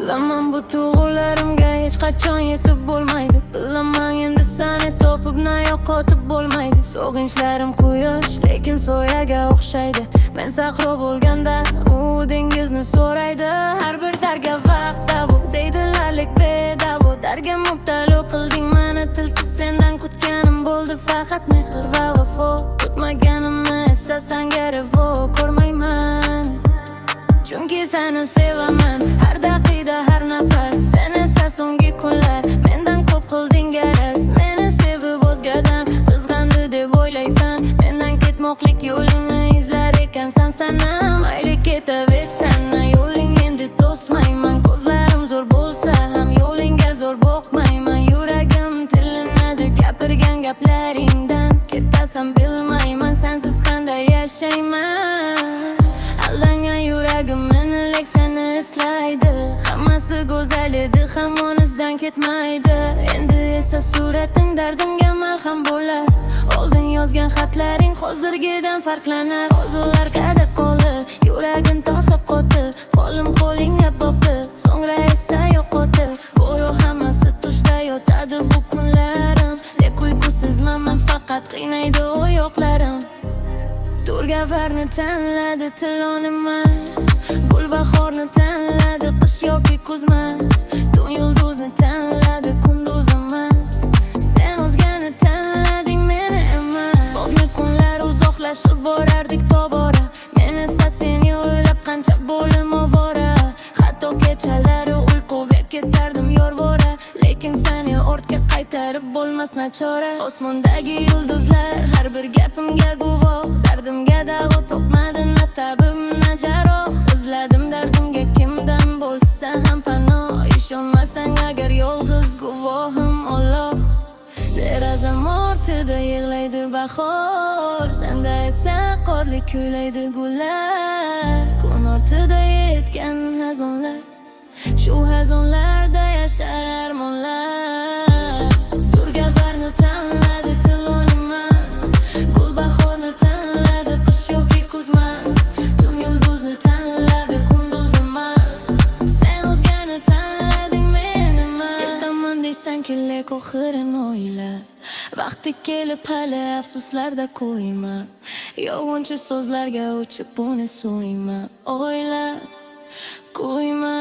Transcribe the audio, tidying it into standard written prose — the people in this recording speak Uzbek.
Bilaman, bu tuyg'ularimga hech qachon yetib bo'lmaydi. Bilaman, endi seni topib, na yo'qotib bo'lmaydi. Sog'inchlarim quyosh, lekin soyaga o'xshaydi. Men sahro bo'lganda, u dengizni so'raydi. Har bir dardga vaqt davo deydilar, lek bedavo. Dardga mubtalo qilding mani tilsiz. Sendan kutganim bo'ldi faqat mehr va vafo. Kutmaganimni esa sanga ravo ko'rmayman. Chunki seni sevaman har daqiqa, har nafas. Sen esa so'nggi kunlar mendan ko'p qilding garaz. Meni sevib o'zgadan qizg'andi deb o'ylaysan. Mendan ketmoqlik yo'lini izlar ekansan sanam. Mayli, ketaversan, yo'ling endi to'smayman. Ko'zlarim zo'r bo'lsa ham, yo'lingga zo'r boqmayman. Yuragim tilinadi gapirgan gaplaringdan. Ketasan, bilmayman sensiz qanday yashayman. Aldangan yuragim meni, lek seni eslaydi. Hammasi go'zal edi, hamon izdan ketmaydi. Endi esa surating dardimga malham bo'lar. Oldin yozgan xatlaring hozirgidan farqlanar. Orzular qayda qoldi? Yuragim tosa qotdi. Qo'lim qo'lingga boqdi, so'ngra esa yo'qotdi. Go'yo hammasi tushda yotadi bu kunlarim. Lek uyqusizman man, faqat qiynaydi oyoqlarim. Turgafarni tanladi, tilon emas. Gulbahorni tanladi, qish yoki kuzmas. Tun yulduzni tanladi, kunduz emas. Sen o'zgani tanlading, meni emas. So'nggi kunlar uzoqlashib borardik tobora. Men esa seni o'ylab qancha bo'lim ovora. Hatto kechalari uyquga ketardim yorvora. Lekin seni ortga qaytarib bo'lmas nachora. Osmondagi yulduzlar har bir gapimga guvoh. Dardimga davo topmadi na tabib, na jarroh. Izladim dardimga kimdan bo'lsa ham panoh. Ishonmasang agar, yolg'iz guvohim Alloh. Derazam ortida yig'laydi bahor. Senda esa qorli kuylaydi gullar. Kun ortida yetgan xazonlar, shu xazonlarda yashar armonlar. Turgafarni tanladi, tilon emas. Gulbahorni tanladi, qish yoki kuzmas. Tun yulduzni tanladi, kunduz emas. Sen o'zgani tanlading, men emas. Ketaman deysan, lek oxirini o'yla. Vaqti kelib hali afsuslarda qo'yma. Yolg'onchi so'zlarga uchib, uni so'yma. O'yla, qo'yma.